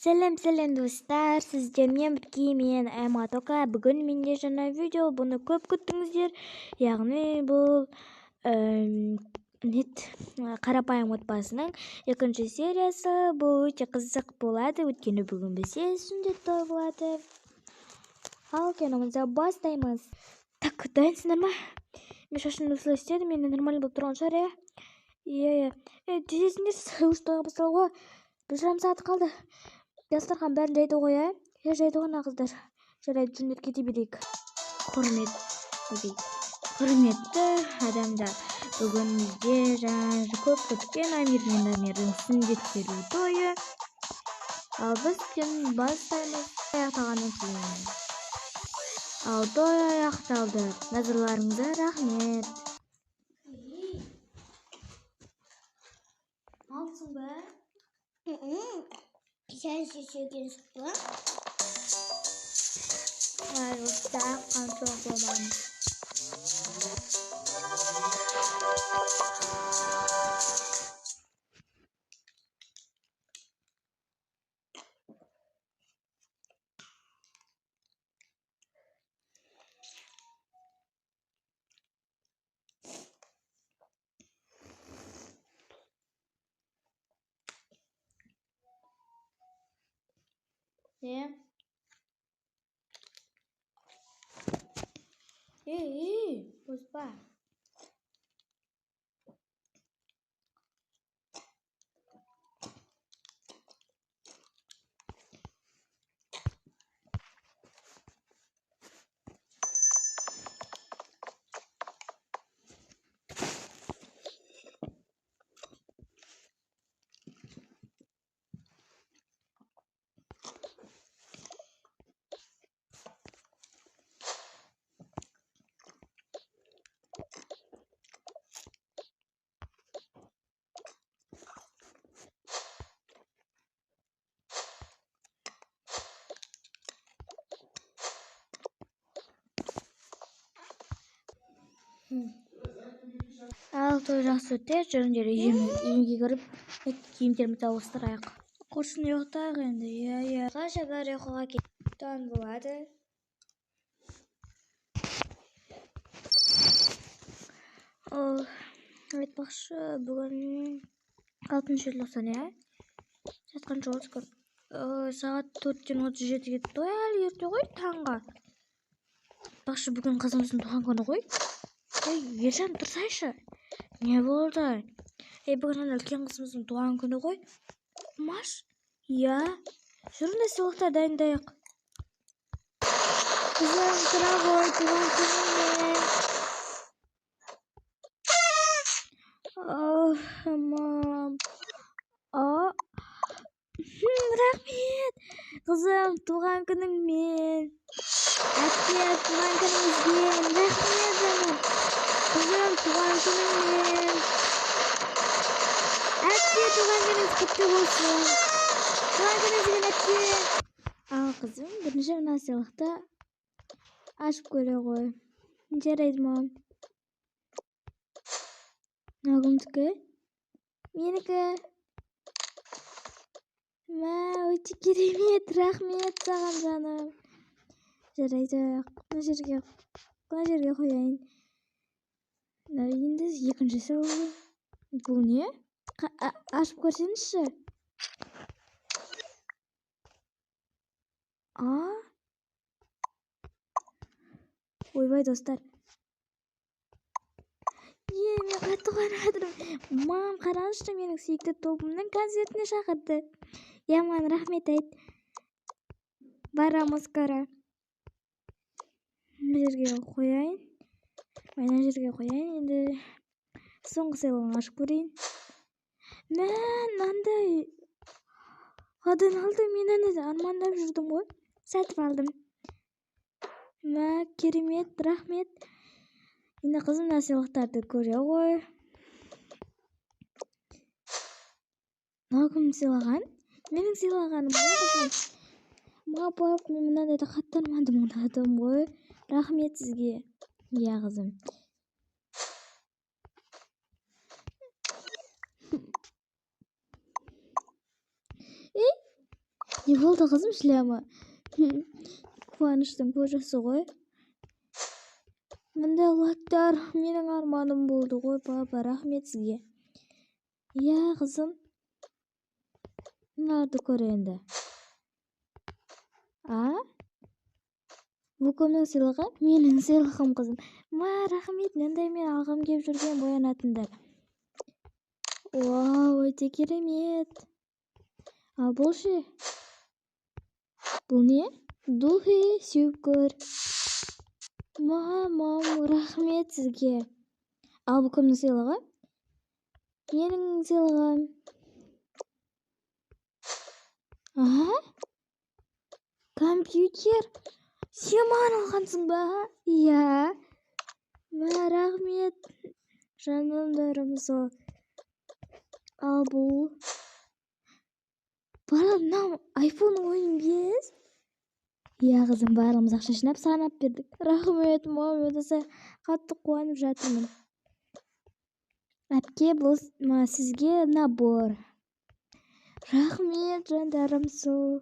Сәлем сәлем достар, сіздермен бірге мен Эмма Тока. Бүгін менде жаңа видео, бұны көп күттіңіздер. Яғни бұл қарапайым отбасының екінші сериясы. Бұл өте қызық болады, өйткені бүгін бізде сүндет той болады. Ал киномызды бастаймыз. Так, дайынсыңдар ма? Мен шашымды осылай істедім, енді нормально болып тұрған шығар, иә? Иә, иә. Тезесіңдер, уже тойға басталуға 1,5 сағат қалды. Дастархан бәрін жайды ғой, ә? Иә, жайды ғой, қыздар. Жарайды, сүндетке кете берейік. Құрметті адамдар, бүгін бізде жаңа көп күткен Амир мен Дамирдің сүндеттелу тойы. Ал біз киноны бастаймыз аяқталғаннан кейін. Ал той аяқталды. Назарларыңызға рахмет. Алсың ба? Сен шешегенсің ба? Ай, ұстақ қанша болмадым. Не? Ей, ей, бұзба. Ал той жақсы өтті, жүріңдер үйге кіріп киімдерімізді ауыстырайық. Құрсын ұйықтайық енді, иә, иә. Қанша бәрі ұйқыға кетті. Таң болады. Айтпақшы, бүгін 6 желтоқсан, иә? Сағат қанша болды? Сағат 4:37 кетті. Той әлі ерте ғой таңға. Айтпақшы, бүгін қызымыздың туған күні ғой. Ей, Ержан, тұрсайшы. Не болды? Ей, бүгін ана үлкен қызымыздың туған күні ғой. Маш? Иә. Жүріңдер, сыйлықтар дайындайық. Қызым, тұра ғой, туған күніңмен. Ох, мам. Рахмет. Қызым, туған күніңмен. Әпке, туған күніңізбен. Рахмет, жаным. Қызым, туған күніңмен. Әпке, туған күніңіз құтты болсын. Туған күніңізбен, әпке. Ал, қызым, бірінші мына сыйлықты ашып көре ғой. Жарайды, мам. Мынау кімдікі? Менікі. Мә, өте керемет, рахмет саған, жаным. Жарайды, мына жерге қояйын. Мынау енді екіншісі ол. Бұл не? Ашып көрсеңізші. А? Ойбай, достар. Е, мен қатты қуанып жатырмын. Мам, қараңызшы, менің сүйікті тобымның концертіне шақырды. Иә, маған рахмет айт. Барамыз, кара. Мына жерге қояйын. Мына жерге қояйын. Енді соңғы сыйлығын ашып көрейін. Мә, мынандай қадан алдым? Мен аны армандап жүрдім ғой. Сатып алдым. Мә, керемет, рахмет. Енді қызым мына сыйлықтарды көре ғой. Мынау кім сыйлаған? Менің сыйлағаным ғой, қызым. Маған апарып, мен мынандайды қатты армандым, ұнадым ғой. Рахмет сізге. Иә, қызым. Ей, Не болды, қызым, жылама. Қуаныштың көз жасы ғой. Мындай лактар менің арманым болды ғой, папа, рахмет сізге. Иә, қызым. Мыналарды көр енді. А? Бұл кімнің сыйлығы? Менің сыйлығым, қызым. Ма, рахмет, мынандай мен алғым келіп жүрген боянатындар. Вау, өте керемет. Ал бұл ше? Бұл не? Духи, сеуіп көр. Мам, рахмет сізге. Ал бұл кімнің сыйлығы? Менің сыйлығым. Аха? Компьютер? Сен маған алғансың ба? Иә. Мә, рахмет. Жанымдарым сол. Ал бұл? Бала, мынау iPhone 15? Иә, қызым, барлығымыз ақша жинап саған алып бердік. Рахмет, мам, өте қатты қуанып жатырмын. Әпке, бұл сізге набор. Рахмет, жандарым сол.